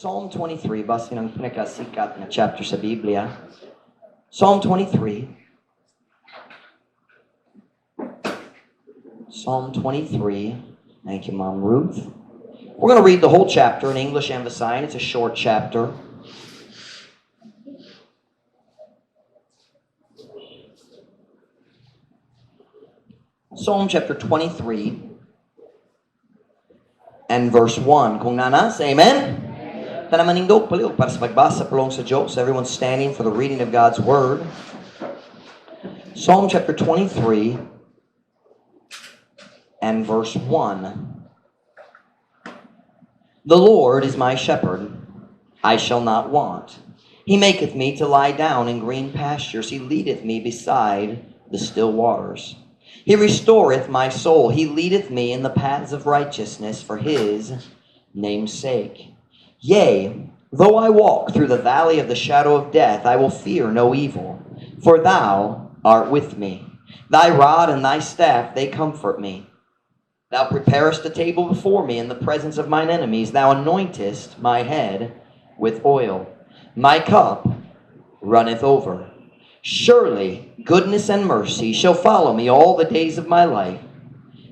Psalm 23, basin ang pinakasikat na chapter sa Biblia. Psalm 23. Psalm 23. Thank you, Mom Ruth. We're going to read the whole chapter in English and Visayan. It's a short chapter. Psalm chapter 23 and verse 1. Kung naa na, say amen. Tanan manindog palihog para sa pagbasa pulong sa Diyos. Everyone standing for the reading of God's Word. Psalm chapter 23 and verse 1. The Lord is my shepherd, I shall not want. He maketh me to lie down in green pastures. He leadeth me beside the still waters. He restoreth my soul. He leadeth me in the paths of righteousness for his name's sake. Yea, though I walk through the valley of the shadow of death, I will fear no evil, for thou art with me. Thy rod and thy staff, they comfort me. Thou preparest a table before me in the presence of mine enemies. Thou anointest my head with oil. My cup runneth over. Surely goodness and mercy shall follow me all the days of my life,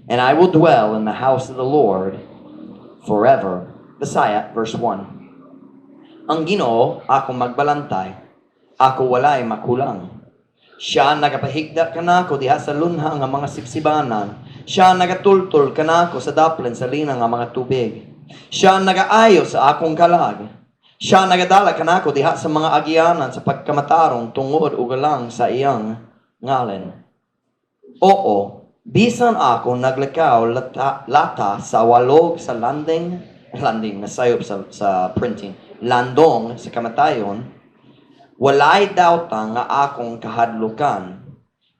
and I will dwell in the house of the Lord forever. Bisaya, verse 1. Ang Ginoo akong magbalantay, ako walay makulang. Siya nagapahigda kanako diha sa lunha nga mga sibsibanan. Siya nagatultol kanako sa daplin sa linang nga mga tubig. Siya nagaayo sa akong kalag. Siya nagadala kanako diha sa mga agianan sa pagkamatarong tungod ug alang sa iyang ngalan. Oo, bisan ako naglakaw lata sa walog sa landing, landing nasayop sa printing, landong sa kamatayon, walay dawta nga akong kahadlukan,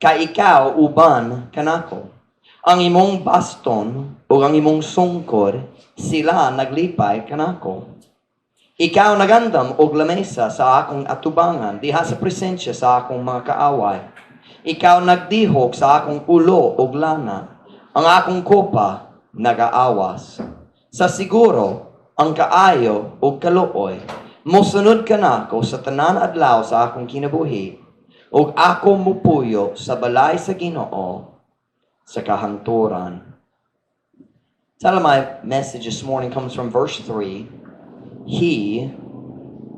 kay ikaw uban kanako. Ang imong baston ug ang imong sungkod, sila naglipay kanako. Ikaw nagandam og lamesa sa akong atubangan, diha sa presensya sa akong mga kaaway. Ikaw nagdihok sa akong ulo og lana, ang akong kopa nagaawas. Sa siguro, ang kaayo ug kaluoy, mosunod kanako sa tanan adlaw sa akong kinabuhi, ug ako mupuyo sa balay sa Ginoo sa kahangturan. Title of my message this morning comes from verse 3. He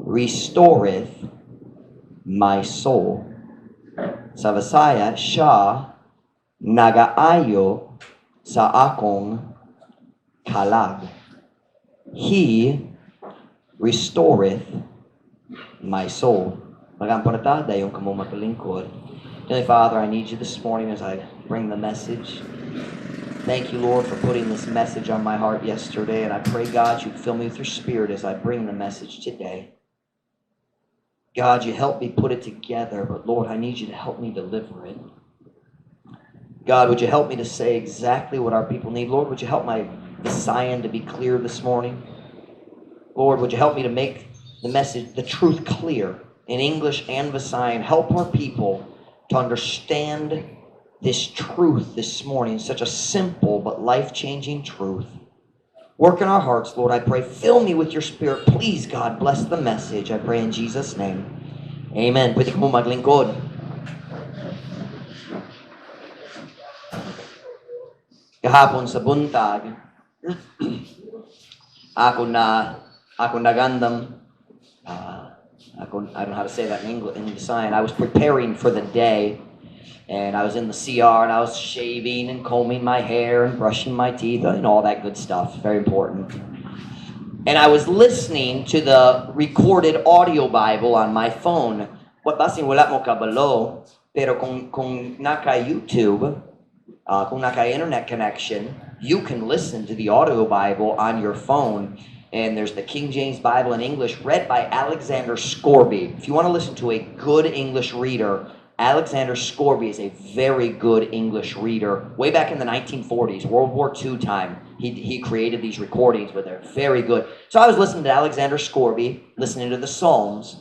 restoreth my soul. Sa Bisaya, siya nagaayo sa akong kalag. He restoreth my soul. Mag-ampo na ta, dayon kamo maglingkod. Heavenly Father, I need you this morning as I bring the message. Thank you, Lord, for putting this message on my heart yesterday, and I pray, God, you'd fill me with your Spirit as I bring the message today. God, you help me put it together, but Lord, I need you to help me deliver it. God, would you help me to say exactly what our people need? Lord, would you help my Visayan to be clear this morning? Lord, would you help me to make the message, the truth clear in English and Visayan? Help our people to understand this truth this morning, such a simple but life-changing truth. Work in our hearts, Lord, I pray. Fill me with your Spirit. Please, God, bless the message. I pray in Jesus' name. Amen. Pwede kamo maglingkod. Kahapon sa buntag, ako nagandam, ako, I don't know how to say that in English, in Visayan. I was preparing for the day, and I was in the CR, and I was shaving and combing my hair and brushing my teeth and all that good stuff. Very important. And I was listening to the recorded audio Bible on my phone. What basin wala mo kabalo, pero kung naka YouTube, kung naka internet connection, you can listen to the audio Bible on your phone. And there's the King James Bible in English read by Alexander Scourby. If you want to listen to a good English reader, Alexander Scourby is a very good English reader. Way back in the 1940s, World War II time, he created these recordings, but they're very good. So I was listening to Alexander Scourby, listening to the Psalms.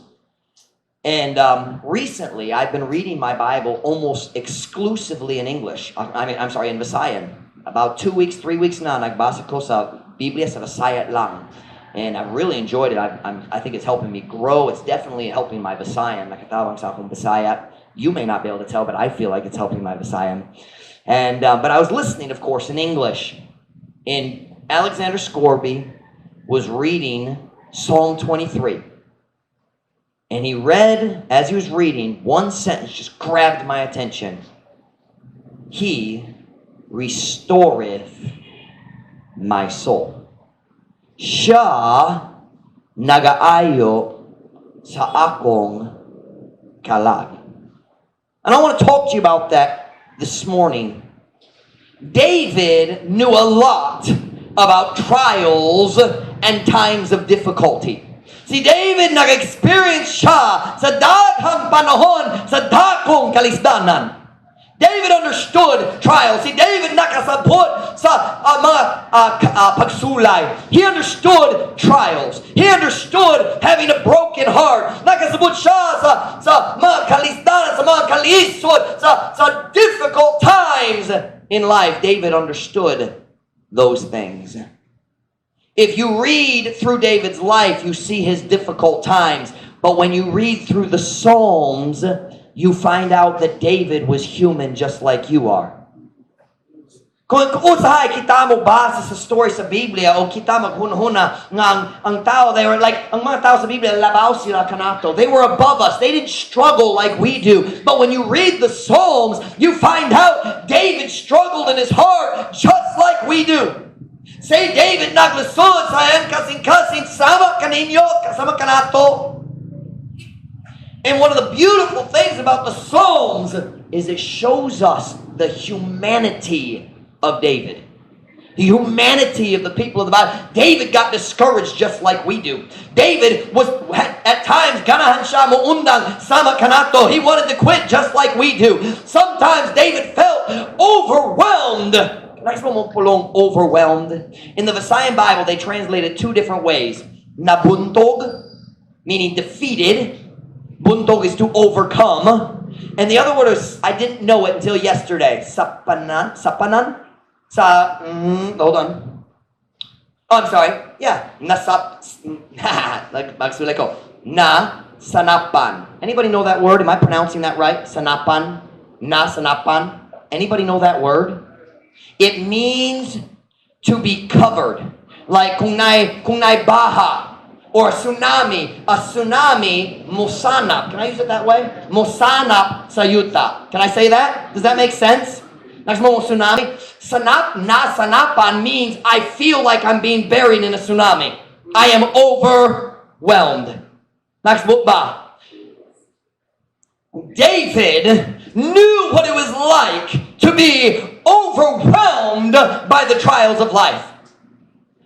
And recently, I've been reading my Bible almost exclusively in English. I mean, I'm sorry, in Visayan. About 2 weeks, 3 weeks na, nagbasa ko sa Biblia sa Bisaya lang. And I've really enjoyed it. I think it's helping me grow. It's definitely helping my Visayan. Nakatabang sa akong Bisaya. You may not be able to tell, but I feel like it's helping my Visayan. And but I was listening, of course, in English. And Alexander Scourby was reading Psalm 23. And he read, as he was reading, one sentence just grabbed my attention. "He restoreth my soul." Siya nagaayo sa akong kalag. And I want to talk to you about that this morning. David knew a lot about trials and times of difficulty. Si David, nag-experience siya sa daghang panahon sa dakong kalisdanan. David understood trials. Si David nakasabot sa mga pagsulay. He understood trials. He understood having a broken heart. Nakasabot siya sa mga kalisdanan, sa mga kalisod, sa difficult times in life. David understood those things. If you read through David's life, you see his difficult times. But when you read through the Psalms, you find out that David was human just like you are. Kung usahay kita mo basa sa story sa Biblia o kita maghunhuna nga ang tao, they were like, ang mga tao sa Biblia, labaw sila kanato. They were above us. They didn't struggle like we do. But when you read the Psalms, you find out David struggled in his heart just like we do. Si David naglisod sa iyang kasing-kasing sama kaninyo, kasama kanato. And one of the beautiful things about the Psalms is it shows us the humanity of David. The humanity of the people of the Bible. David got discouraged just like we do. David was at times ganahan siya moundang sama kanato. He wanted to quit just like we do. Sometimes David felt overwhelmed. Next one mo pulong "overwhelmed." In the Visayan Bible, they translate it two different ways. Nabuntog, meaning defeated. Buntog is to overcome. And the other word is, I didn't know it until yesterday. Sapanan? Sapanan? Sa, hold on. Oh, I'm sorry. Yeah. Nasap, like, magsulay ko. Na, sanapan. Anybody know that word? Am I pronouncing that right? Sanapan? Na sanapan? Anybody know that word? It means to be covered. Like kung naay baha or a tsunami, mosanap. Can I use it that way? Mosanap sa yuta. Can I say that? Does that make sense? Next mo tsunami. Sanap na sanapan means I feel like I'm being buried in a tsunami. I am overwhelmed. Next mo ba? David knew what it was like to be overwhelmed by the trials of life.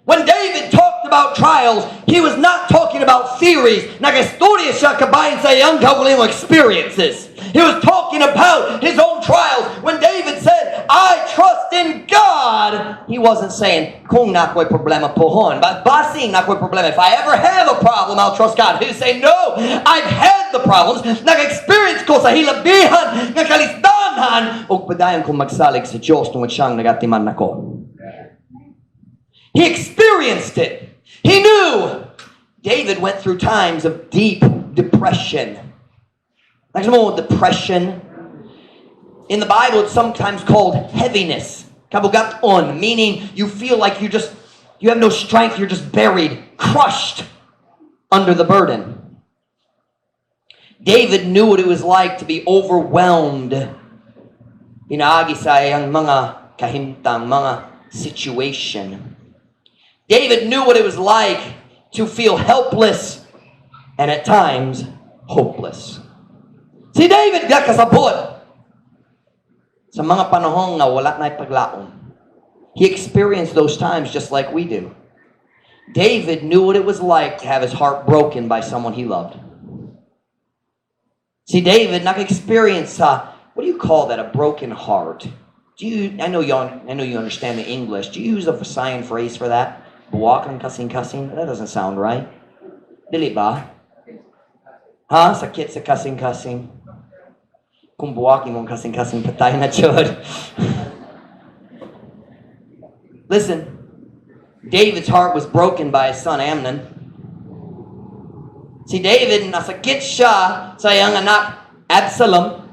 When David talked about trials, he was not talking about theories. Nagastorya siya kabahin sa iyang kaugalingong experiences. He was talking about his own trials. When David said, "I trust in God," he wasn't saying, "Kung naa ko'y problema pohon. But basin naa ko'y problema. If I ever have a problem, I'll trust God." He was saying, "No, I've had the problems. Nag-experience ko sa hilabihan nga kalisdanan. Ug padayon kong magsalig sa Diyos tungod siyang nagatiman nako." He experienced it. He knew. David went through times of deep depression. Like some depression. In the Bible, it's sometimes called heaviness. Kabugaton, meaning you feel like you have no strength, you're just buried, crushed under the burden. David knew what it was like to be overwhelmed. Pinaagi sa iyang mga kahimtang, mga situation. David knew what it was like to feel helpless and at times hopeless. Si David nakasabot sa mga panahon nga wala na paglaom. He experienced those times just like we do. David knew what it was like to have his heart broken by someone he loved. See, David naka-experience sa, what do you call that, a broken heart? Do you, I know you understand the English. Do you use a Visayan phrase for that? Buwak ang kasing-kasing? That doesn't sound right. Dili ba? Ha? Sakit sa kasing-kasing. Kung buwak imong kasing-kasing, patay na jud. Listen. David's heart was broken by his son Amnon. Si David, nasakit siya sa iyang anak Absalom.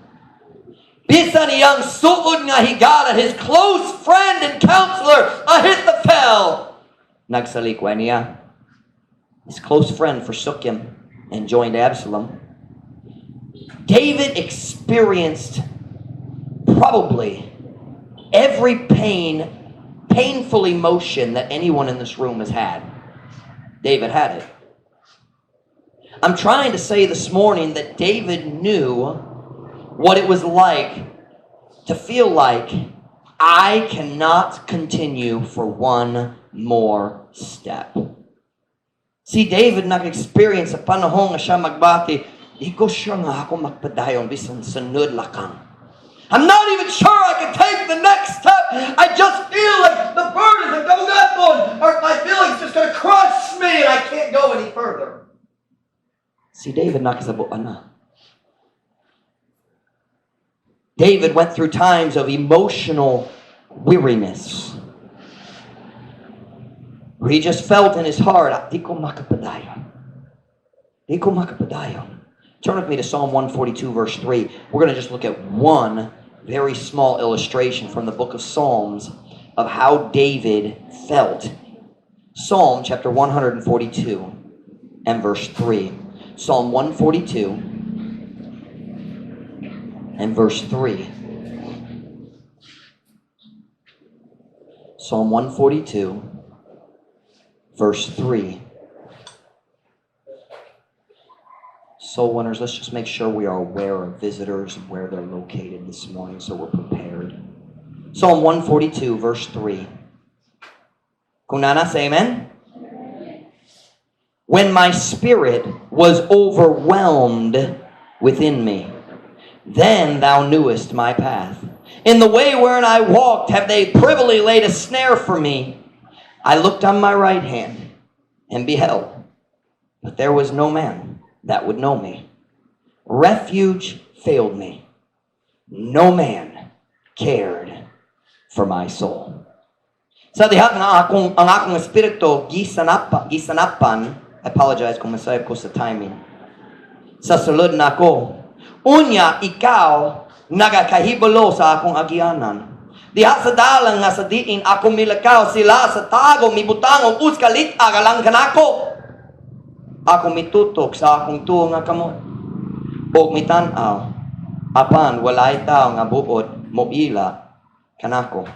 Bisan iyang suod nga higala, his close friend and counselor, Ahithophel, nagsalikway niya. His close friend forsook him and joined Absalom. David experienced probably every painful emotion that anyone in this room has had. David had it. I'm trying to say this morning that David knew what it was like to feel like I cannot continue for one more step. Si David nag-experience sa panahon nga siya magbati, "Di ko sure nga ako magpadayon bisan sunod lakang. I'm not even sure I can take the next step. I just feel like the burdens of kabugaton or my feelings just gonna crush me and I can't go any further." Si David nakasabo na. David went through times of emotional weariness, where he just felt in his heart, "Di ko makapadayon. Di ko makapadayon." Turn with me to Psalm 142, verse 3. We're going to just look at one very small illustration from the book of Psalms of how David felt. Psalm chapter 142 and verse 3. Psalm 142 and verse 3. Psalm 142, verse 3. Soul winners, let's just make sure we are aware of visitors and where they're located this morning so we're prepared. Psalm 142, verse 3. Kung naa na, say amen. "When my spirit was overwhelmed within me, then thou knewest my path. In the way wherein I walked have they privily laid a snare for me. I looked on my right hand and beheld, but there was no man that would know me. Refuge failed me. No man cared for my soul." Sa diha nga akong ang akong espiritu gisanapan, I apologize kung masayop ko sa timing. Sa sulod nako. Unya ikaw nagakahibalo sa akong agianan. Diha sa dalan nga sa diin ako milakaw, sila sa tago mibutang og usa ka lit-ag alang kanako. Ako mitutok sa akong tuo nga kamot og mitan-aw, apan walay tawo nga buot moila kanako.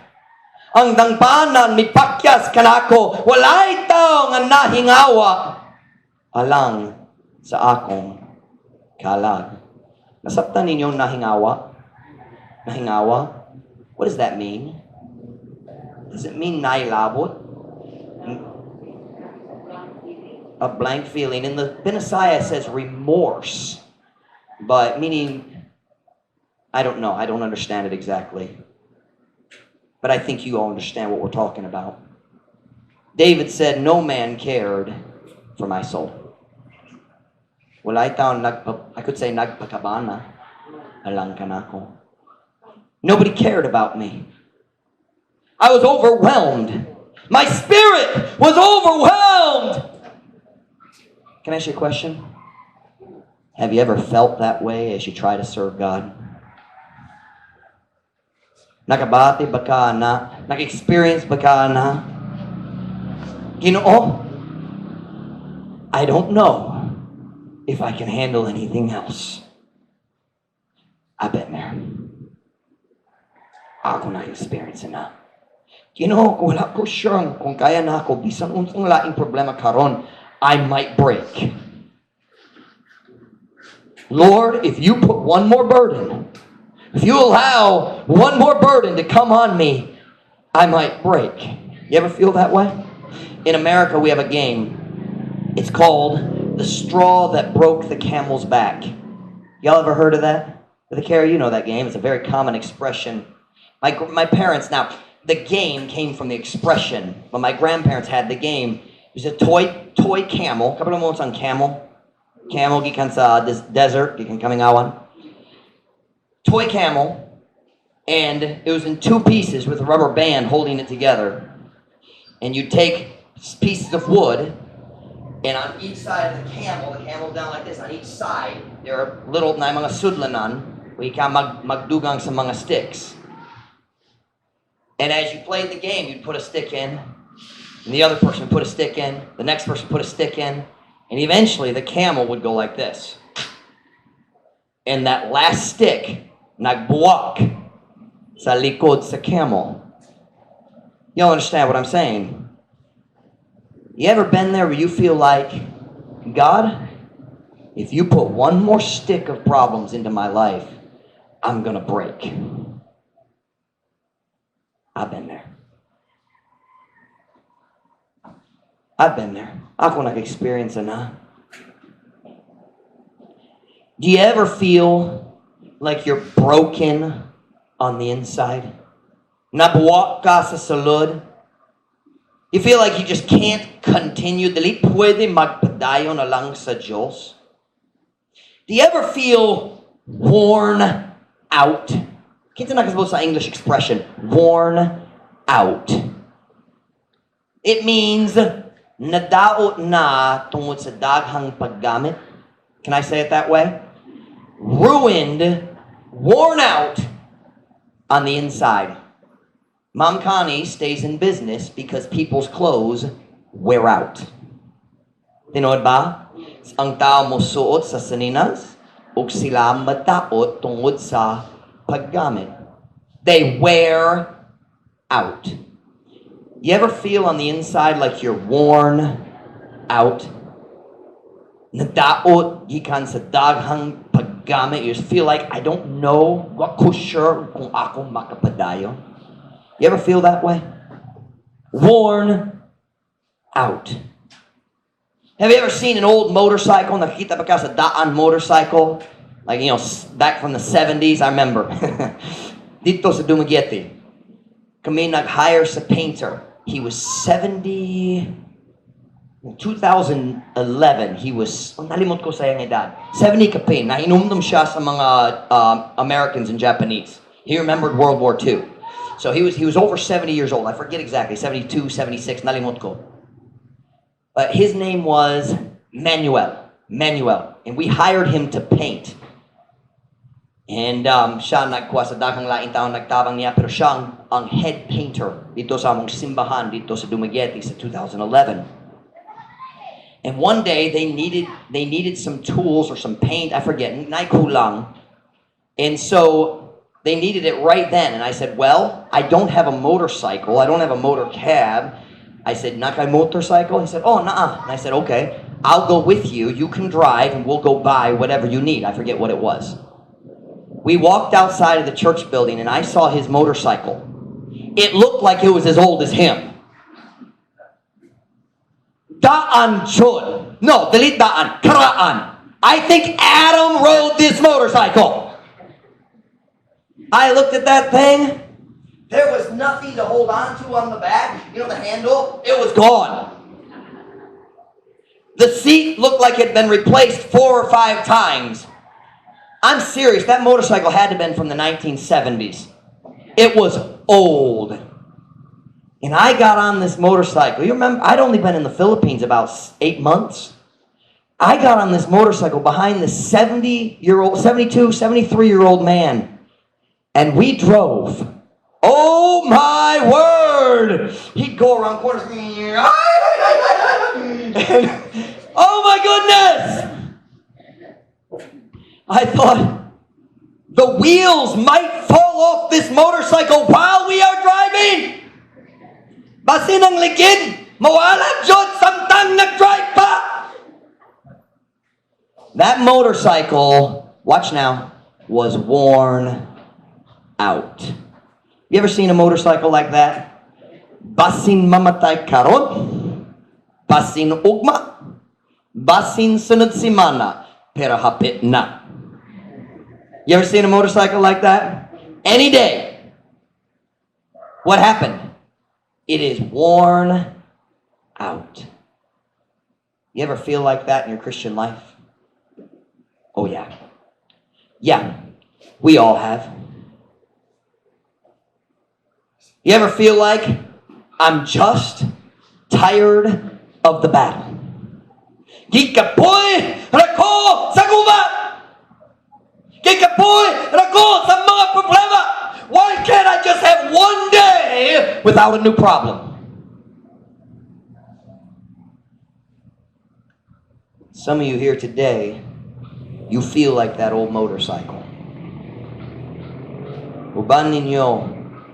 Ang dangpanan mipakyas kanako, walay tawo nga nahingawa alang sa akong kalag. Nasabtan ninyo nahingawa? Nahingawa? What does that mean? Does it mean nailabot? A blank feeling. In the Binisaya says remorse, but meaning, I don't know. I don't understand it exactly. But I think you all understand what we're talking about. David said, "No man cared for my soul." Walay taon nagpa, I could say nagpakabana alang kanako. Nobody cared about me. I was overwhelmed. My spirit was overwhelmed. Can I ask you a question? Have you ever felt that way as you try to serve God? Nakabati ba ka na? Naka-experience ba ka na? "Ginoo, I don't know if I can handle anything else." I been there. Ako na-experience na. "Ginoo, kung wala ko sure kung kaya na ako, bisan unsang laing problema karon, I might break. Lord, if you put one more burden, if you allow one more burden to come on me, I might break." You ever feel that way? In America, we have a game. It's called the straw that broke the camel's back. Y'all ever heard of that? The carry, you know that game. It's a very common expression. My parents, now, the game came from the expression, but my grandparents had the game. It was a toy camel. Kabalo mo ang camel? Camel gikan sa desert, gikan kamingawan. Toy camel, and it was in two pieces with a rubber band holding it together. And you take pieces of wood, and on each side of the camel's down like this. On each side, there are little na mga sudlanan where you can magdugang sa mga sticks. And as you played the game, you'd put a stick in, and the other person put a stick in, the next person put a stick in, and eventually the camel would go like this. And that last stick, nagbuwak sa likod sa camel. Y'all understand what I'm saying? You ever been there where you feel like, "God, if you put one more stick of problems into my life, I'm going to break"? I've been there. I've been there. Ako nag-experience na. Do you ever feel like you're broken on the inside? Nabuwak ka sa sulod? You feel like you just can't continue? Dili pwede magpadayon na lang sa Diyos? Do you ever feel worn out? Kinsa nakasabot sa English expression, "worn out"? It means nadaot na tungod sa daghang paggamit. Can I say it that way? Ruined, worn out on the inside. Mom Connie stays in business because people's clothes wear out. Tinuod ba? Ang tao mo suot sa saninas ug sila madaot tungod sa paggamit. They wear out. You ever feel on the inside like you're worn out? Nadaot gikan sa daghang paggamit. You just feel like, "I don't know, wa ko sure kung ako makapadayon." You ever feel that way? Worn out. Have you ever seen an old motorcycle? Nakita ba ka sa daan motorcycle? Like, back from the 70s, I remember. Dito sa Dumaguete, kami nag-hire sa painter. He was 70, in 2011, he was, oh, nalimot ko sa iyang edad. 70 kapin. Nahinumdum siya sa mga Americans and Japanese. He remembered World War II. So he was over 70 years old. I forget exactly, 72, 76, nalimot ko. But his name was Manuel. Manuel. And we hired him to paint. And siya nagkuha sa daghang laing tao nagtabang niya, pero siya ang head painter dito sa among simbahan dito sa Dumaguete sa 2011. And one day they needed some tools or some paint, I forget, naikulang. And so they needed it right then. And I said, "Well, I don't have a motorcycle. I don't have a motor cab." I said, "Naa kay motorcycle?" He said, "Oh, naa." And I said, "Okay, I'll go with you. You can drive and we'll go buy whatever you need." I forget what it was. We walked outside of the church building and I saw his motorcycle. It looked like it was as old as him. Daan jud. No, delete daan. Karaan. I think Adam rode this motorcycle. I looked at that thing. There was nothing to hold on to on the back. You know the handle? It was gone. The seat looked like it had been replaced four or five times. I'm serious. That motorcycle had to have been from the 1970s. It was old. And I got on this motorcycle. You remember, I'd only been in the Philippines about 8 months. I got on this motorcycle behind this 70-year-old, 72, 73-year-old man. And we drove. Oh my word! He'd go around corners. And, oh my goodness! I thought the wheels might fall off this motorcycle while we are driving. Basin ang likid, mawala jud samtang nag-drive pa. That motorcycle, watch now, was worn out. You ever seen a motorcycle like that? Basin mamatay karon, basin ugma, basin sunod semana, pero hapit na. You ever seen a motorcycle like that? Any day. What happened? It is worn out. You ever feel like that in your Christian life? Oh, yeah. Yeah, we all have. You ever feel like I'm just Tired of the battle. Gikapoy ra ko sa gubat! Gikapoy ra ko sa mga problema! Why can't I just have one day without a new problem? Some of you here today, you feel like that old motorcycle. Uban ninyo,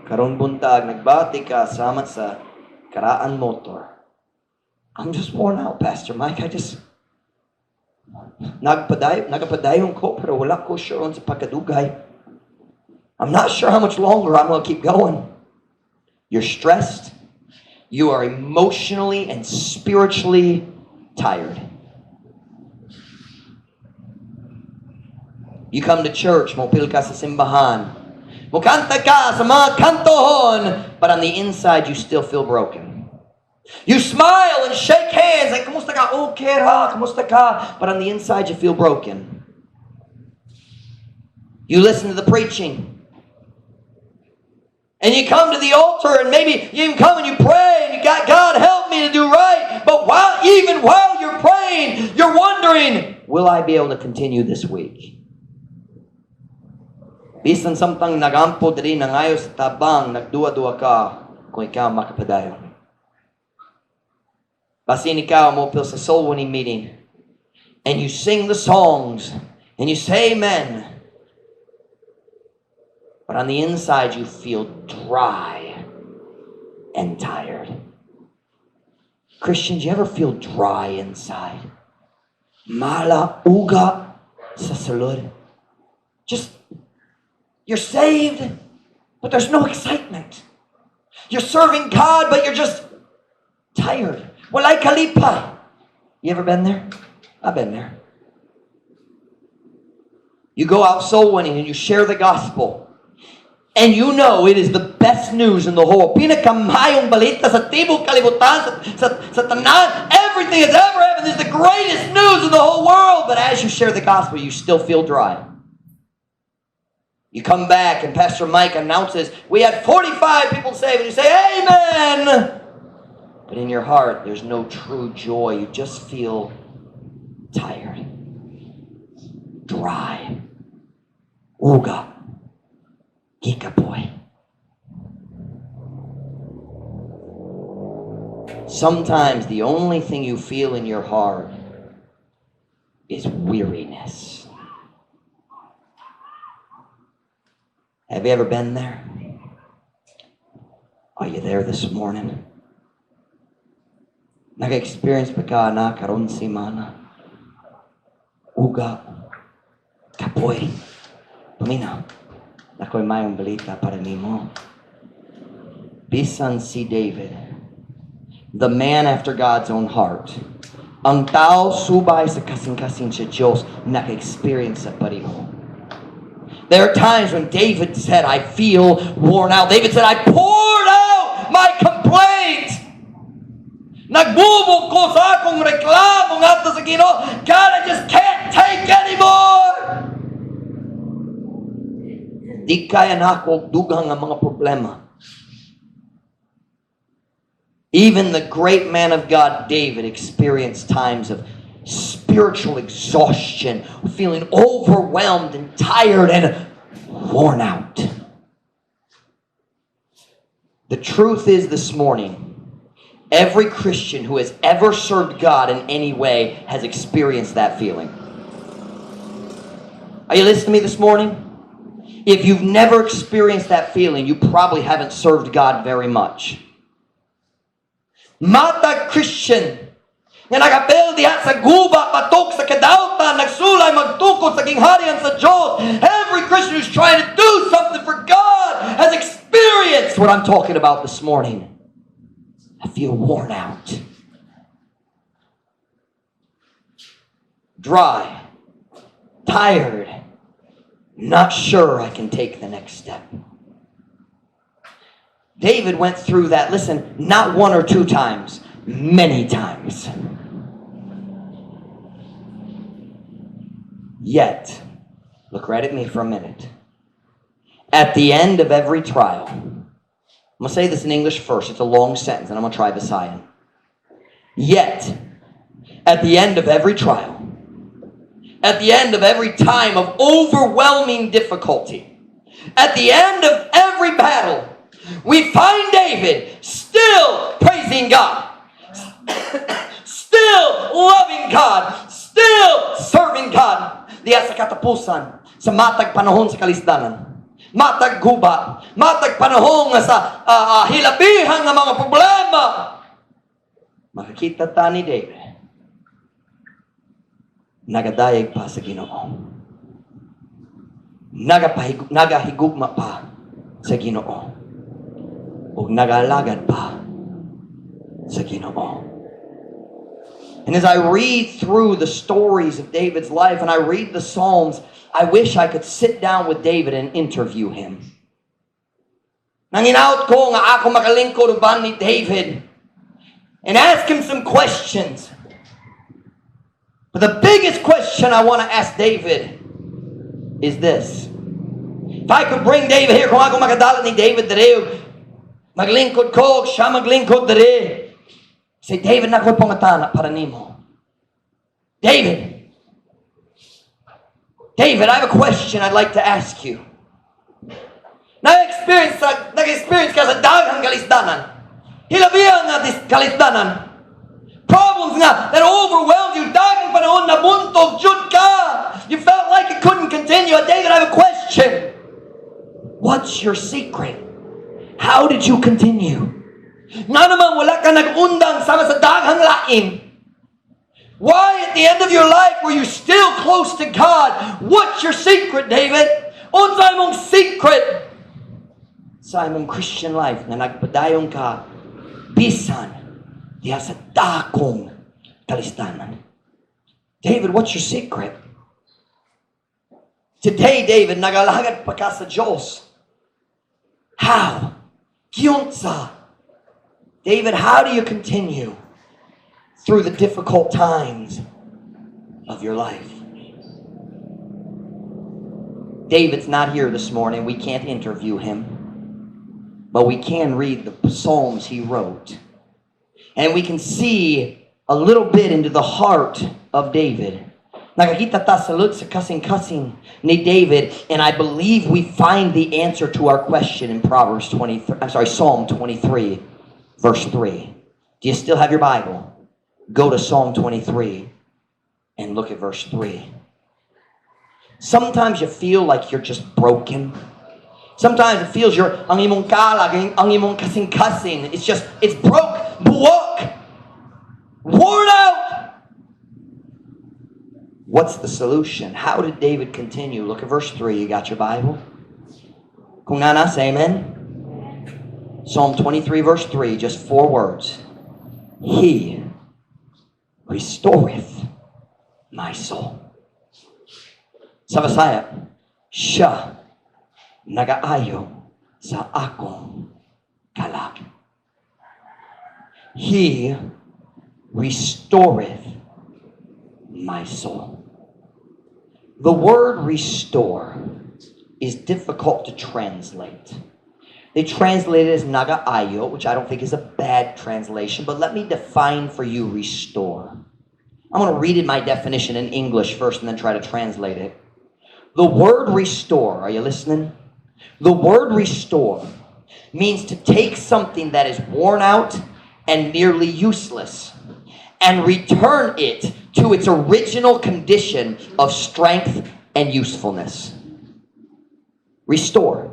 karon buntag, nagbati ka sama sa karaan motor. "I'm just worn out, Pastor Mike. I just nagapadayon ko pero wala ko sure sa pagkadugay. I'm not sure how much longer I'm going to keep going." You're stressed. You are emotionally and spiritually tired. You come to church, mopil ka sa simbahan. Mukanta ka sa mga kantohon, but on the inside you still feel broken. You smile and shake hands like, "Kumusta ka? Okay ra, kumusta ka?" But on the inside you feel broken. You listen to the preaching. And you come to the altar and maybe you even come and you pray and you got, "God, help me to do right." But even while you're praying, you're wondering, "Will I be able to continue this week?" Bisan samtang nagampo diri nangayo sa tabang, nagduwa-duwa ka kung ikaw makapadayon. Basin ikaw mo sa soul winning meeting and you sing the songs and you say amen. But on the inside, you feel dry and tired. Christians, you ever feel dry inside? Mala uga sa sulod. Just, you're saved, but there's no excitement. You're serving God, but you're just tired. Walay kalipay. You ever been there? I've been there. You go out soul winning and you share the gospel. And you know it is the best news in the whole. Pinakamaayong balita sa tibok kalibutan, sa tanan. Everything that's ever happened is the greatest news in the whole world. But as you share the gospel, you still feel dry. You come back and Pastor Mike announces, "We had 45 people saved." And you say, "Amen." But in your heart, there's no true joy. You just feel tired, dry. Uga. Gikapoy. Sometimes the only thing you feel in your heart is weariness. Have you ever been there? Are you there this morning? Naka-experience ba ka na karon semana? Uga. Kapoy. Paminaw. Ako'y mayong balita para nimo. Bisan si David, the man after God's own heart, ang tao subay sa kasing-kasing sa Diyos, naka-experience sa pareho. There are times when David said, "I feel worn out." David said, "I poured out my complaint. Nagbubog ko sa akong reklamo ngadto sa Ginoo. God, I just can't take anymore. Di kaya nako dugang ang mga problema." Even the great man of God, David, experienced times of spiritual exhaustion, feeling overwhelmed and tired and worn out. The truth is this morning, every Christian who has ever served God in any way has experienced that feeling. Are you listening to me this morning? If you've never experienced that feeling, you probably haven't served God very much. Matag Christian nga nagapil diha sa guba, patok sa kadautan, nagsulay magtukod sa gingharian sa Diyos. Every Christian who's trying to do something for God has experienced what I'm talking about this morning. I feel worn out. Dry. Tired. Not sure I can take the next step. David went through that, listen, not one or two times, many times. Yet, look right at me for a minute. At the end of every trial, I'm going to say this in English first. It's a long sentence, and I'm going to try Visayan. Yet, at the end of every trial, at the end of every time of overwhelming difficulty, at the end of every battle, we find David still praising God, still loving God, still serving God. Diya sa katapusan, sa matag panahon sa kalisdanan, matag guba, matag panahon nga sa hilabihan nga mga problema, makakita ta ni David, nagadayag pa sa Ginoo. Nagahigugma pa sa Ginoo. Ug nagalagad pa sa Ginoo. And as I read through the stories of David's life and I read the Psalms, I wish I could sit down with David and interview him. Nanginaot ko nga ako makalingkod uban ni David and ask him some questions. But the biggest question I want to ask David is this. If I could bring David here, kung ako makadala ni David diri, maglingkod ko, siya maglingkod diri. Say, "David, naa ko'y pangutana para nimo. David, David, I have a question I'd like to ask you. Nag-experience ka sa daghang kalisdanan. Hilabihan nga kalisdanan. Problems nga that overwhelmed you. Daghang panahon na buntog, jud ka. You felt like it couldn't continue. David, I have a question. What's your secret? How did you continue? Nga naman wala ka nag-undang sama sa daghang lain. Why at the end of your life were you still close to God? What's your secret, David? Unsa imong secret sa imong Christian life na nagpadayon ka bisan diha sa dakong kalisdanan? David, what's your secret? Today, David, nagalagad pa ka sa Diyos. How? Giunsa. David, how do you continue through the difficult times of your life? David's not here this morning. We can't interview him. But we can read the Psalms he wrote. And we can see a little bit into the heart of David. Nakakita ta sa sulod sa kasing-kasing ni David, and I believe we find the answer to our question in Proverbs 23, I'm sorry, Psalm 23, verse 3. Do you still have your Bible? Go to Psalm 23 and look at verse 3. Sometimes you feel like you're just broken. Sometimes it feels your ang imong kalag, ang imong kasing-kasing, it's broke, buok, worn out. What's the solution? How did David continue? Look at verse 3. You got your Bible? Kung naa na, say amen. Psalm 23, verse 3, just four words. He restoreth my soul. Sa Bisaya, siya nagaayo sa akong kalag. He restoreth my soul. The word "restore" is difficult to translate. They translate it as nagaayo, which I don't think is a bad translation, but let me define for you "restore." I'm going to read it my definition in English first and then try to translate it. The word "restore," are you listening? The word "restore" means to take something that is worn out and nearly useless and return it to its original condition of strength and usefulness. Restore.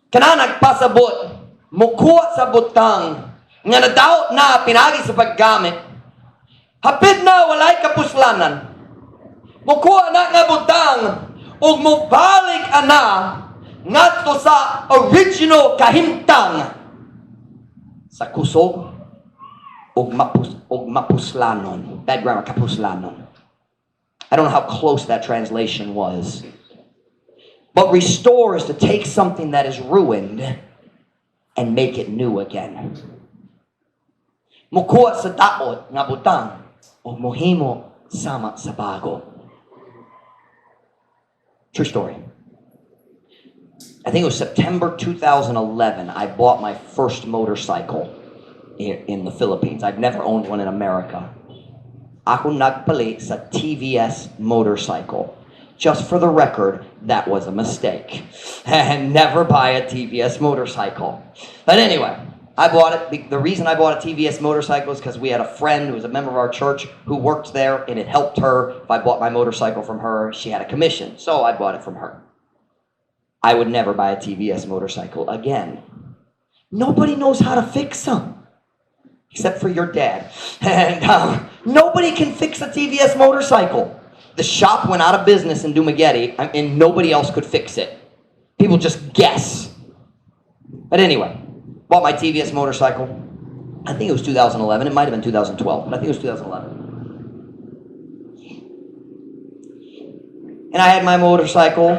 Kana nagpasabot, mukuha sa butang, nga nadaot na pinagi sa paggamit. Hapit na walay kapuslanan. Mukuha na nga butang, ug mobalik ana ngadto sa original kahimtang sa kusog ug mapuslanon. Bad grammar, kapuslanon. I don't know how close that translation was. But "restore" is to take something that is ruined and make it new again. Mukuha sa daot nga butang ug mohimo sama sa bago. True story. I think it was September 2011, I bought my first motorcycle. in the Philippines. I've never owned one in America. Ako nagpalit sa TVS motorcycle. Just for the record, that was a mistake. And never buy a TVS motorcycle. But anyway, I bought it. The reason I bought a TVS motorcycle is because we had a friend who was a member of our church who worked there, and it helped her. If I bought my motorcycle from her, she had a commission. So I bought it from her. I would never buy a TVS motorcycle again. Nobody knows how to fix them except for your dad. And nobody can fix a TVS motorcycle. The shop went out of business in Dumaguete, and nobody else could fix it. People just guess. But anyway, bought my TVS motorcycle. I think it was 2011. It might have been 2012, but I think it was 2011. And I had my motorcycle,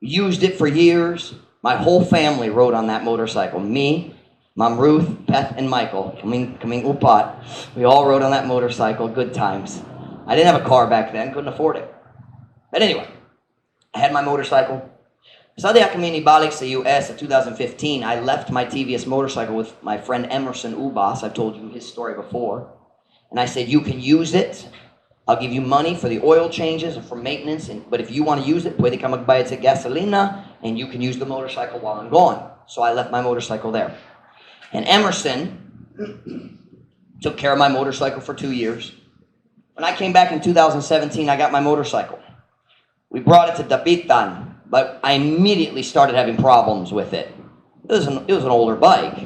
used it for years. My whole family rode on that motorcycle. Me, Mom Ruth, Beth, and Michael. Kaming upat. We all rode on that motorcycle. Good times. I didn't have a car back then. Couldn't afford it. But anyway, I had my motorcycle. Sa diha kami nibalik sa US at 2015, I left my TVS motorcycle with my friend Emerson Ubas. I've told you his story before. And I said, "You can use it. I'll give you money for the oil changes and for maintenance. But if you want to use it, pwede ka magbayad sa gasolina and you can use the motorcycle while I'm gone." So I left my motorcycle there. And Emerson took care of my motorcycle for 2 years. When I came back in 2017, I got my motorcycle. We brought it to Dapitan, but I immediately started having problems with it. It was an older bike.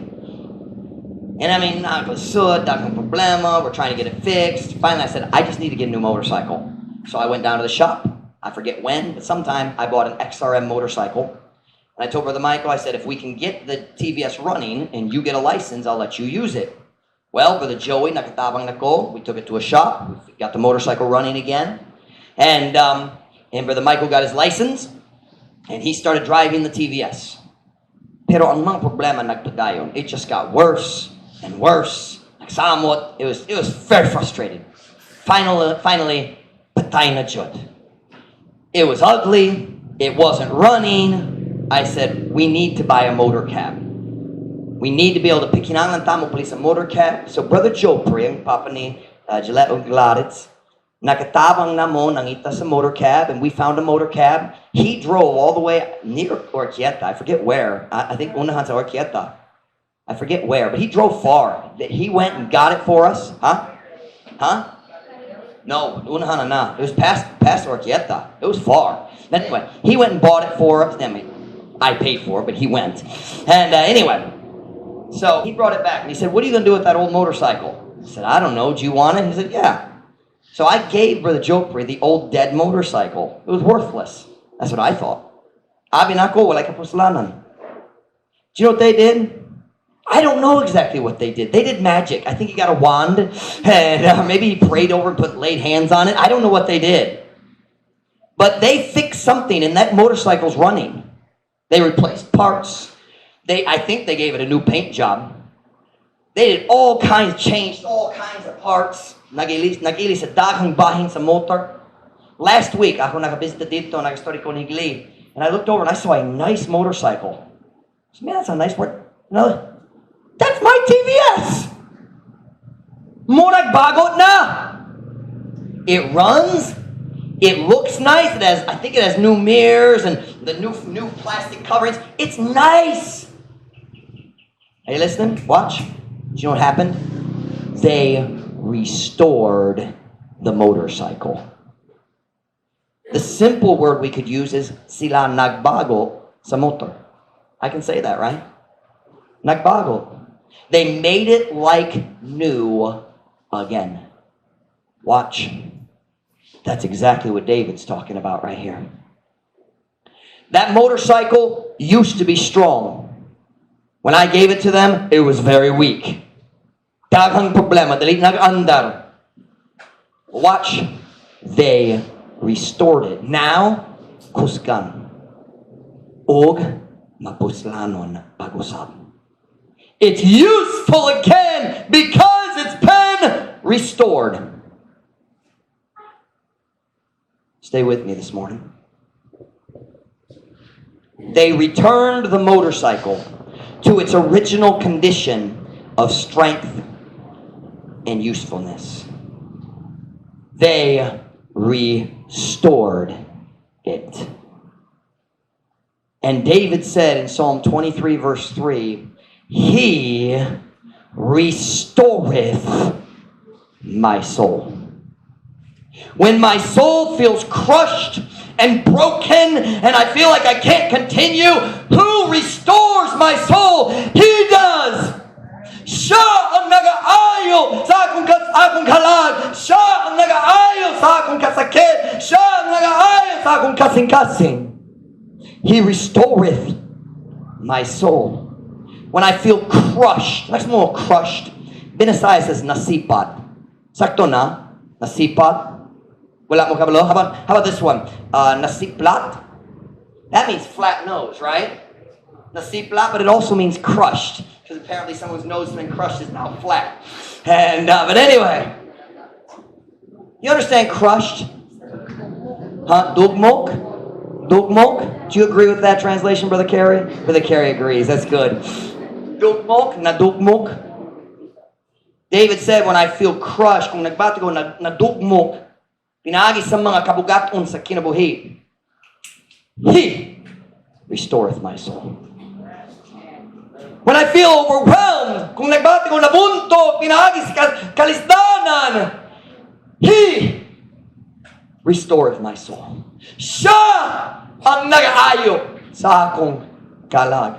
And I mean, naglisod, daghang problema, we're trying to get it fixed. Finally, I said, "I just need to get a new motorcycle." So I went down to the shop. I forget when, but sometime I bought an XRM motorcycle. And I told Brother Michael, I said, "If we can get the TVS running and you get a license, I'll let you use it." Well, Brother Joey, nakatabang nako, we took it to a shop, we got the motorcycle running again. And Brother Michael got his license, and he started driving the TVS. Pero ang mga problema nagpadayon. It just got worse and worse. Nagsamot. It was very frustrating. Finally, patay na jud. It was ugly. It wasn't running. I said, "We need to buy a motor cab. We need to be able to pick kinahanglan ta mopalit sa motor cab." So Brother Jopri, ang papa ni Gillette ug Gladys, nakatabang namo nangita sa motor cab, and we found a motor cab. He drove all the way near Orquieta. I forget where. I think unahan sa Orquieta. I forget where, but he drove far. He went and got it for us. Huh? Huh? No, unahan na. It was past Orquieta. It was far. Anyway, he went and bought it for us. I mean, I paid for it, but he went. And anyway, so he brought it back and he said, "What are you going to do with that old motorcycle?" I said, "I don't know. Do you want it?" He said, "Yeah." So I gave Brother Jopri the old dead motorcycle. It was worthless. That's what I thought. Abi nako, walay kapuslanan. Do you know what they did? I don't know exactly what they did. They did magic. I think he got a wand and maybe he prayed over and put laid hands on it. I don't know what they did. But they fixed something and that motorcycle's running. They replaced parts. I think they gave it a new paint job. They did all kinds, changed all kinds of parts. Nag-ili sa daghang bahin sa motor. Last week, ako nakabisita didto, nag-story ko ni Glee. And I looked over and I saw a nice motorcycle. I said, "Man, that's a nice word. No, that's my TVS. Murag bago na. It runs. It looks nice. I think it has new mirrors and the new plastic coverings. It's nice. Are you listening? Watch. Do you know what happened? They restored the motorcycle. The simple word we could use is sila nagbago sa motor. I can say that, right? Nagbago. They made it like new again. Watch. That's exactly what David's talking about right here. That motorcycle used to be strong. When I gave it to them, it was very weak. Daghang problema, dali nag-andar. Watch. They restored it. Now, kusgan. Og mapuslanon pag-usab. It's useful again because it's been restored. Stay with me this morning. They returned the motorcycle to its original condition of strength and usefulness. They restored it. And David said in Psalm 23, verse 3, "He restoreth my soul." When my soul feels crushed and broken and I feel like I can't continue, who restores my soul? He does. Siya ang nagaayo sa akong kalag. Siya ang nagaayo sa akong kasakit. Siya ang nagaayo sa akong kasing-kasing. He restoreth my soul. When I feel crushed, next mo crushed, Binisaya says nasipat. Sakto na? Nasipat? Wala mo kabalo? How about this one? Nasiplat? That means flat nose, right? Nasiplat, but it also means crushed. Because apparently someone's nose has been crushed, is now flat. And but anyway. You understand crushed? Huh? Dugmok? Dugmok? Do you agree with that translation, Brother Kerry? Brother Kerry agrees. That's good. Dugmok? Nadugmok? David said, "When I feel crushed, kung nagbati ko, nadugmok, pinaagi sa mga kabugaton sa kinabuhi, He restoreth my soul." When I feel overwhelmed, kung nagbati ko nabunto, pinaagi sa kalisdanan, He restoreth my soul. Siya ang nag-aayo sa akong kalag.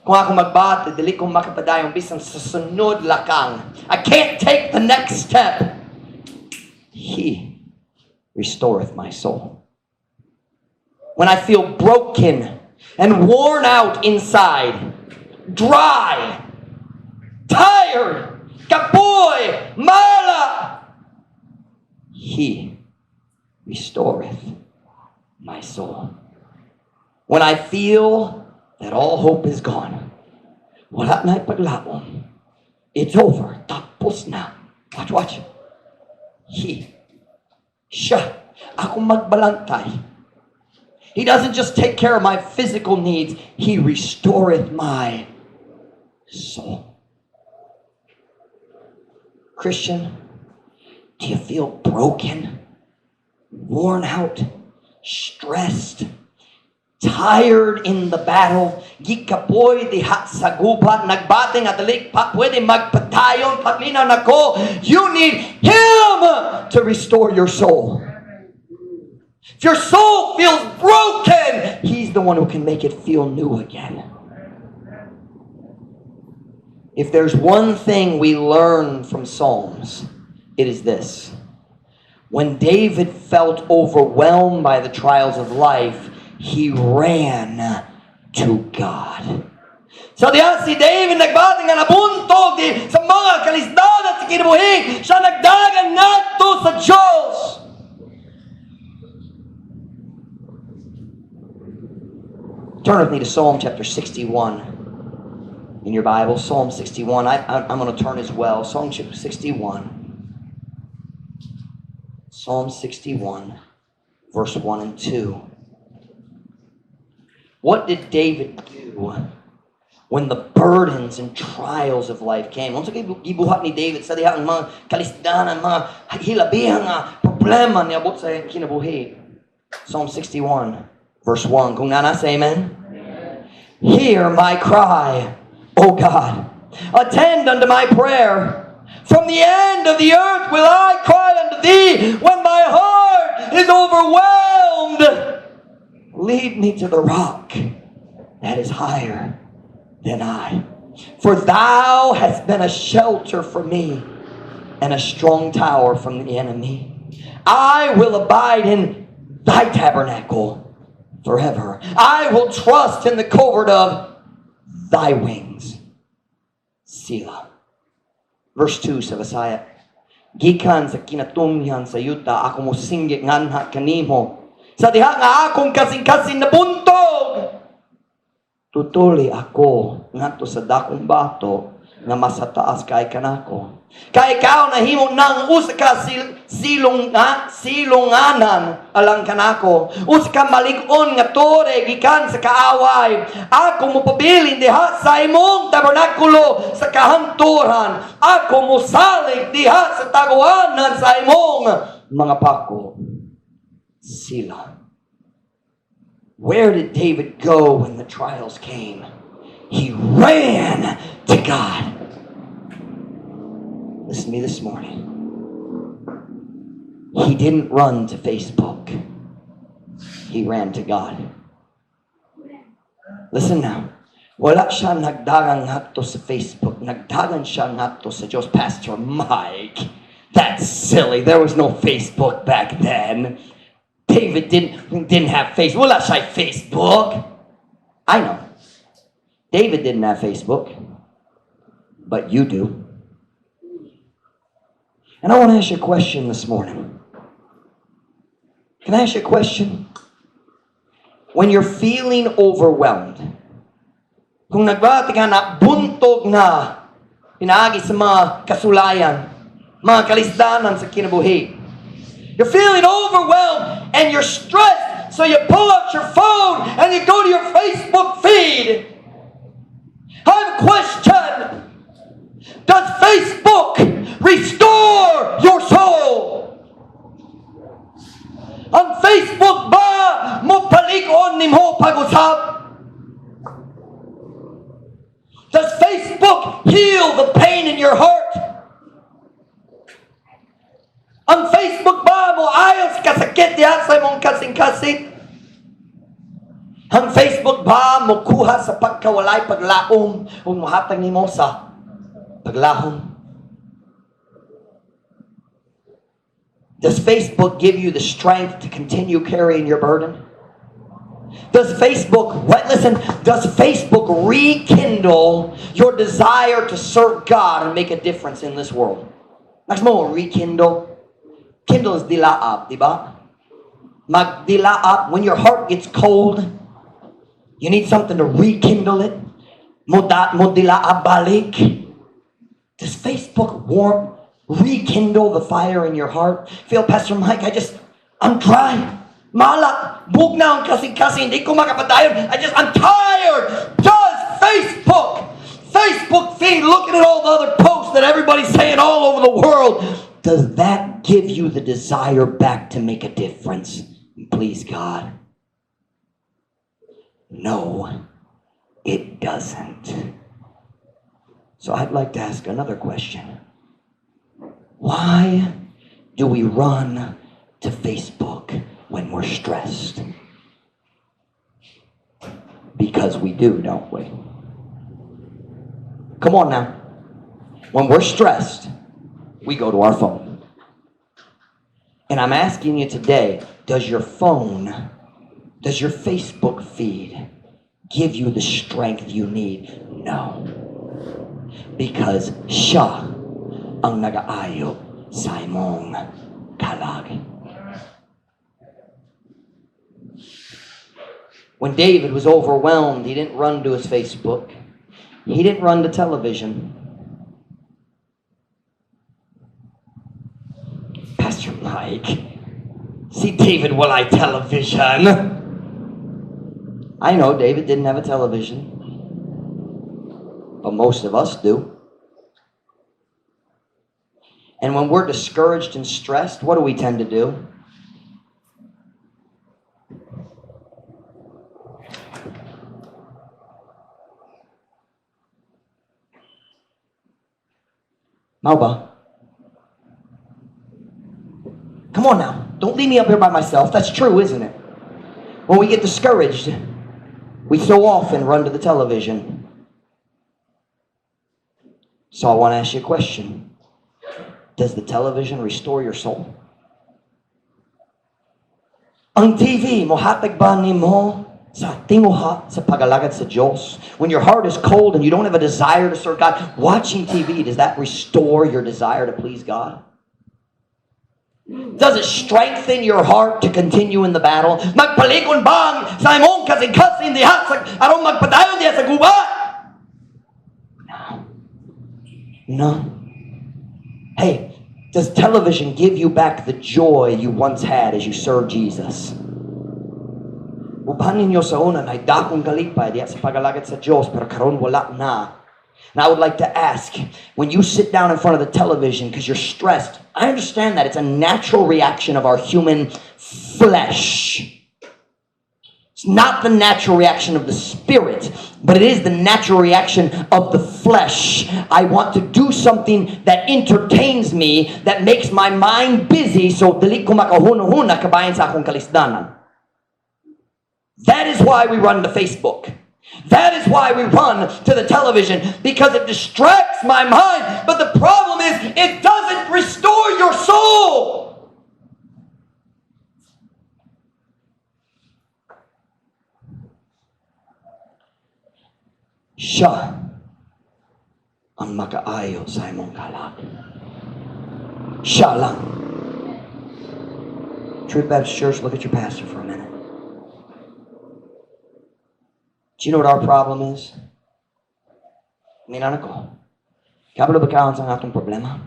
Kung ako magbati, dili ko makapadayon bisan sa sunod lakang. I can't take the next step. He restoreth my soul. When I feel broken and worn out inside, dry, tired, kapoy, mala, He restoreth my soul. When I feel that all hope is gone, wala na paglaom, it's over, tapos na. Watch, watch. He, siya, ako magbalantay. He doesn't just take care of my physical needs, He restoreth my soul. Christian, do you feel broken, worn out, stressed, tired in the battle? Gikapoy diha sa gubat, nagbati nga dili pa pwede magpadayon, paglinaw nako. You need Him to restore your soul. If your soul feels broken, He's the one who can make it feel new again. If there's one thing we learn from Psalms, it is this. When David felt overwhelmed by the trials of life, he ran to God. So diha si David nagbati nga nabuntog di sa mga kalisdanan sa kinabuhi, siya nagdagan ngadto sa Diyos. Turn with me to Psalm chapter 61 in your Bible. Psalm 61. I'm going to turn as well. Psalm chapter 61. Psalm 61, verse 1 and 2. What did David do when the burdens and trials of life came? Unsa kay gibuhat ni David sa diha ang mga kalisdanan, mga hilabihan nga problema niabot sa kinabuhi? Psalm 61, verse 1. Kung naa na, say amen. Hear my cry, O God. Attend unto my prayer. From the end of the earth will I cry unto thee when my heart is overwhelmed. Lead me to the rock that is higher than I. For thou hast been a shelter for me and a strong tower from the enemy. I will abide in thy tabernacle forever. I will trust in the covert of thy wings. Selah. Verse 2 sa Bisaya. Gikan sa kinatumyan sa yuta, ako mosinggit nganha kanimo. Sa diha nga akong kasing-kasing nabuntog, tutuli ako ngadto sa dakong bato Nga mas sa taas kay kanako. Kay ikaw nahimo nang usa ka silong nga silunganan alang kanako. Usa ka malig-on nga tore gikan sa kaaway. Ako mopabilin diha sa imong tabernakulo sa kahangturan. Ako mosalig diha sa taguanan sa imong mga pako. Selah. Where did David go when the trials came? He ran to God. Listen to me this morning. He didn't run to Facebook. He ran to God. Listen now. Wala siya nagdagan ngadto sa Facebook. Nagdagan siya ngadto sa Diyos. Pastor Mike, that's silly. There was no Facebook back then. David didn't have Facebook. Wala siya Facebook. I know. David didn't have Facebook. But you do. And I want to ask you a question this morning. Can I ask you a question? When you're feeling overwhelmed, kung nagbati ka na, buntog na, pinaagi sa mga kasulayan, mga kalisdanan sa kinabuhi. You're feeling overwhelmed and you're stressed, so you pull out your phone and you go to your Facebook feed. I have a question. Does Facebook restore your soul? Ang Facebook ba mo palig-on nimo pag-usab? Does Facebook heal the pain in your heart? Ang Facebook ba mo ayo sa kasakit diha sa imong kasing-kasing? Ang Facebook ba mo kuha sa pagkawalay paglaom ug mohatag nimo sa paglahom? Does Facebook give you the strength to continue carrying your burden? Does Facebook, what, listen, does Facebook rekindle your desire to serve God and make a difference in this world? Next mo, rekindle. Kindle is dilaab, di ba? Magdilaab, when your heart gets cold, you need something to rekindle it. Mo dilaab balik. Does Facebook warm, rekindle the fire in your heart? Feel, "Pastor Mike, I'm dry. Mala, bugnaw ang kasing-kasing, hindi ko makapadayon. I'm tired." Does Facebook feed, looking at all the other posts that everybody's saying all over the world, does that give you the desire back to make a difference and please God? No, it doesn't. So I'd like to ask another question. Why do we run to Facebook when we're stressed? Because we do, don't we? Come on now. When we're stressed, we go to our phone. And I'm asking you today, does your phone, does your Facebook feed give you the strength you need? No. Because siya ang nag-aayo sa imong kalag. When David was overwhelmed, he didn't run to his Facebook. He didn't run to television. Pastor Mike, see David walay television. I know David didn't have a television, but most of us do. And when we're discouraged and stressed, what do we tend to do? Mao ba? Come on now. Don't leave me up here by myself. That's true, isn't it? When we get discouraged, we so often run to the television. So I want to ask you a question. Does the television restore your soul? Ang TV, mohatag ba nimo sa tinguha sa pagalagad sa Diyos? When your heart is cold and you don't have a desire to serve God, watching TV, does that restore your desire to please God? Does it strengthen your heart to continue in the battle? Magpalig-on bang sa imong kasing-kasing diha sa aron magpadayon diha sa gubat? No. No. Hey, does television give you back the joy you once had as you served Jesus? Uban ninyo sa una, naay dakong kalipay diya sa pagalagad sa Diyos, pero karon wala na. And I would like to ask, when you sit down in front of the television because you're stressed, I understand that. It's a natural reaction of our human flesh. It's not the natural reaction of the spirit, but it is the natural reaction of the flesh. I want to do something that entertains me, that makes my mind busy, so dili ko makahuna-huna kabahin sa akong kalisdanan. That is why we run to Facebook. That is why we run to the television, because it distracts my mind. But the problem is, it doesn't restore your soul. Siya ang makaayo sa imong kalag. Siya lang. Truth Baptist Church, look at your pastor for a minute. Do you know what our problem is? Minana ko. Kabalo ba ka ang atong problema?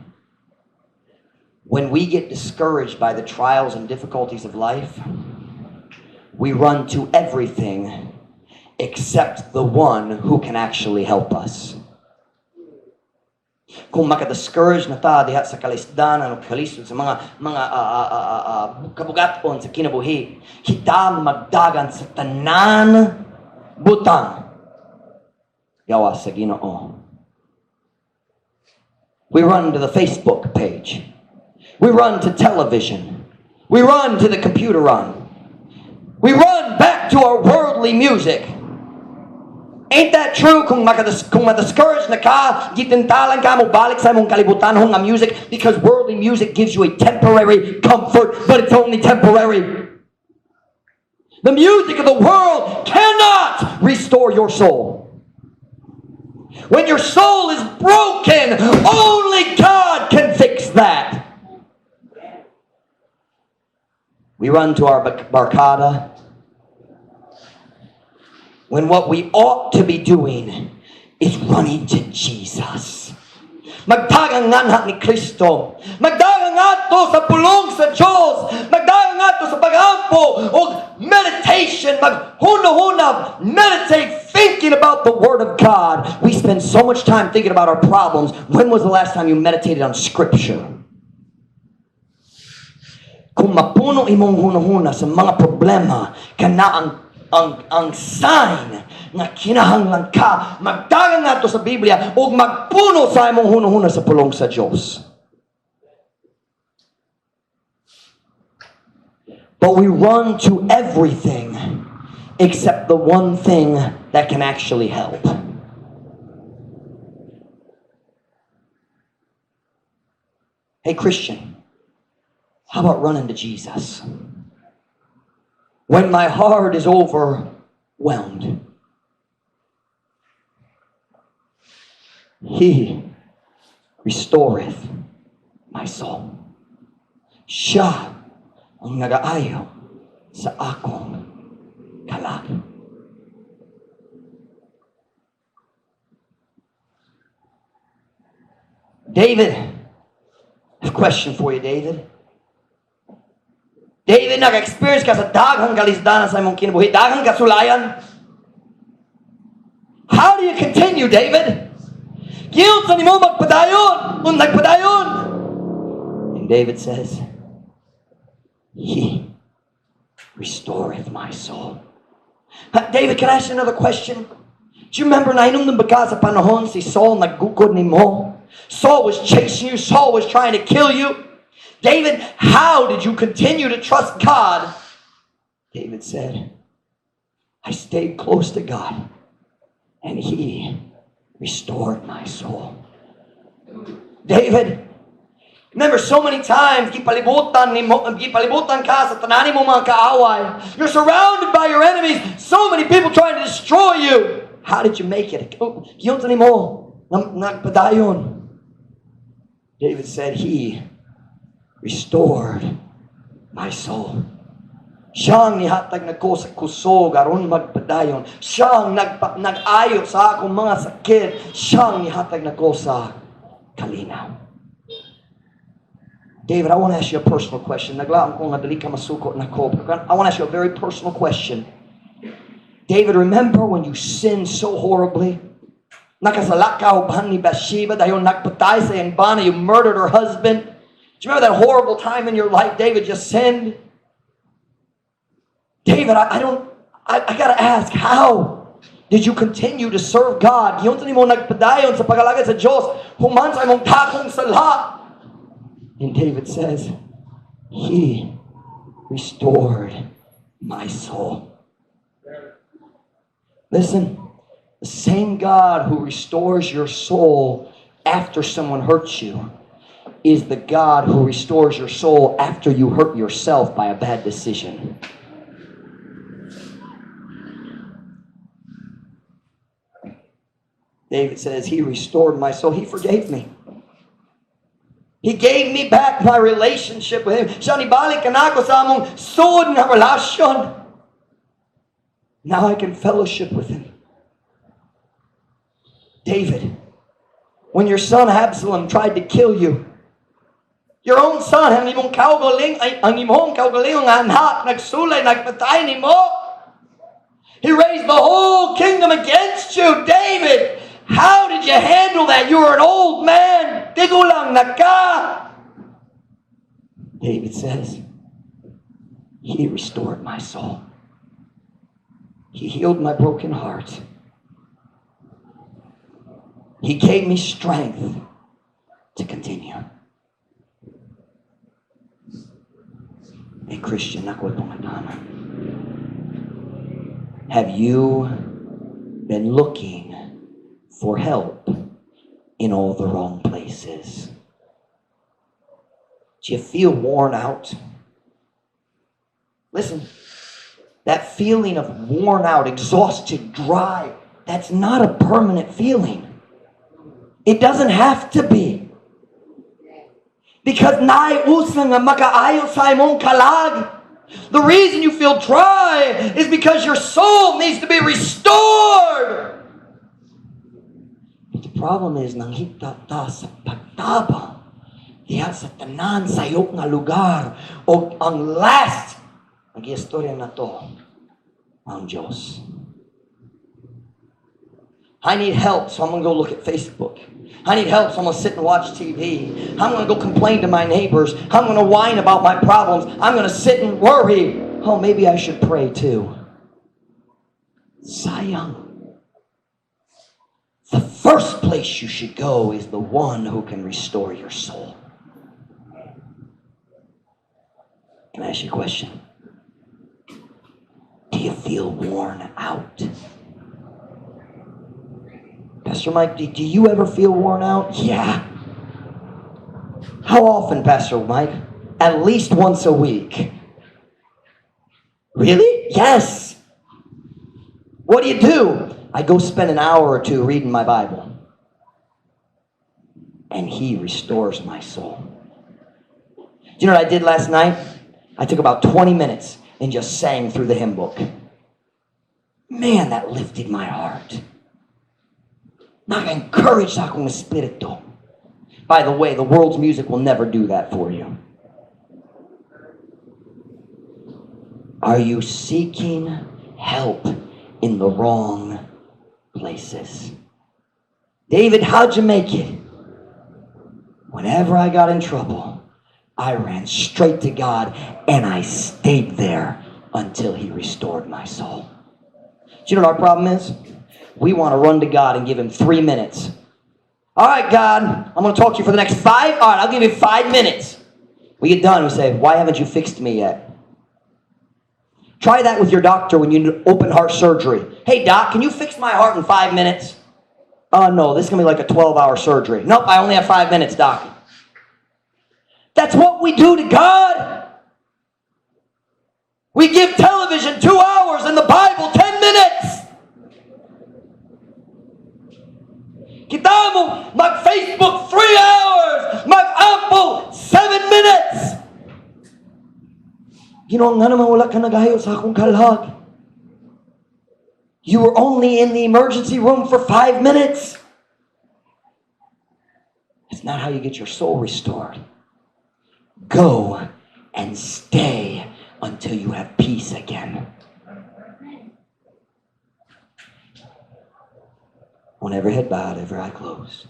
When we get discouraged by the trials and difficulties of life, we run to everything except the one who can actually help us. Kung maka-discourage na ta diha sa kalisdanan o kalisod sa mga kabugaton sa kinabuhi, kita magdagan sa tanan butang gawas sa Ginoo. We run to the Facebook page. We run to television. We run to the computer run. We run back to our worldly music. Ain't that true? Kung ma-discourage na ka, gitintalan ka mo balik sa imong kalibutan nga music, because worldly music gives you a temporary comfort, but it's only temporary. The music of the world cannot restore your soul. When your soul is broken, only God can fix that. We run to our barkada when what we ought to be doing is running to Jesus. Magdagan nganha ni Kristo. Magdagan ngadto sa pulong sa Diyos. Magdagan ngadto sa pag-ampo o meditation. Maghuna-huna. Meditate thinking about the Word of God. We spend so much time thinking about our problems. When was the last time you meditated on Scripture? Kung mapuno imong hunahuna sa mga problema, kana ang sign nga kinahanglan ka magdagan ngadto sa Biblia ug magpuno sa imong hunahuna sa pulong sa Dios. But we run to everything except the one thing that can actually help. Hey Christian, how about running to Jesus? When my heart is overwhelmed, He restoreth my soul. Siya ang nagaayo sa akong kalag. David, I have a question for you, David. David, naka-experience ka sa daghang kalisdanan sa imong kinabuhi, daghang kasulayan. How do you continue, David? Giunsa nimo magpadayon, ug nagpadayon. And David says, He restoreth my soul. David, can I ask you another question? Do you remember nainom ba ka sa panahon si Saul naggukod nimo? Saul was chasing you. Saul was trying to kill you. David, how did you continue to trust God? David said, I stayed close to God, and He restored my soul. David, remember so many times, gipalibutan nimo, gipalibutan ka sa tanan nimo mga kaaway. You're surrounded by your enemies. So many people trying to destroy you. How did you make it? Giunsa nimo nagpadayon. David said, He restored my soul. Siyang nihatag nako sa kusog aron magpadayon. Siyang nag-ayo sa akong mga sakit. Siyang nihatag nako sa Kalinaw. David, I want to ask you a personal question. Naglaom ko nga dili ka masuko nako. I want to ask you a very personal question. David, remember when you sinned so horribly? Nakasala ka uban ni Bathsheba dayon nagpatay sa iyang bana, you murdered her husband. Do you remember that horrible time in your life, David, just sinned? David, I don't, I gotta ask, how did you continue to serve God? Giunsa nimo nagpadayon sa pagalagad sa Diyos, human sa imong dakong sala. And David says, "He restored my soul." Listen, the same God who restores your soul after someone hurts you is the God who restores your soul after you hurt yourself by a bad decision. David says, "He restored my soul. He forgave me. He gave me back my relationship with Him." Siya nibalik kanako sa among suod nga relasyon. Now I can fellowship with Him. David, when your son Absalom tried to kill you, your own son, ang imong kaugaling, ay, ang imong kaugaling nga anak, nagsulay, nagpatay nimo. He raised the whole kingdom against you, David. How did you handle that? You were an old man. Tigulang na ka. David says, "He restored my soul. He healed my broken heart. He gave me strength to continue." Hey, Christian, ako'y pangutana. Have you been looking for help in all the wrong places? Do you feel worn out? Listen, that feeling of worn out, exhausted, dry, that's not a permanent feeling. It doesn't have to be. Because naay usa nga makaayo sa imong kalag. The reason you feel dry is because your soul needs to be restored. But the problem is, nangita ta sa pagtabang diha sa tanan sayop nga lugar o ang last ang istorya na to ang Diyos. I need help, so I'm gonna go look at Facebook. I need help, so I'm gonna sit and watch TV. I'm gonna go complain to my neighbors. I'm gonna whine about my problems. I'm gonna sit and worry. Oh, maybe I should pray too. Sayang. The first place you should go is the one who can restore your soul. Can I ask you a question? Do you feel worn out? Pastor Mike, do you ever feel worn out? Yeah. How often, Pastor Mike? At least once a week. Really? Yes. What do you do? I go spend an hour or two reading my Bible. And He restores my soul. Do you know what I did last night? I took about 20 minutes and just sang through the hymn book. Man, that lifted my heart. Naka-encourage sa akong espiritu. By the way, the world's music will never do that for you. Are you seeking help in the wrong places? David, how'd you make it? Whenever I got in trouble, I ran straight to God and I stayed there until He restored my soul. Do you know what our problem is? We want to run to God and give Him 3 minutes. "All right, God, I'm going to talk to you for the next 5. All right, I'll give you 5 minutes." We get done, we say, "Why haven't you fixed me yet?" Try that with your doctor when you need open heart surgery. "Hey, doc, can you fix my heart in 5 minutes?" "Oh, no, this is going to be like a 12-hour surgery." "Nope, I only have 5 minutes, doc." That's what we do to God. We give television 2 hours and the Bible 10 minutes. Kita mo, mag-Facebook 3 hours, mag-Apple 7 minutes. Ginoo, nga naman wala ka nagayo sa akong kalag? You were only in the emergency room for 5 minutes. That's not how you get your soul restored. Go and stay until you have peace again. On every head bowed, every eye closed.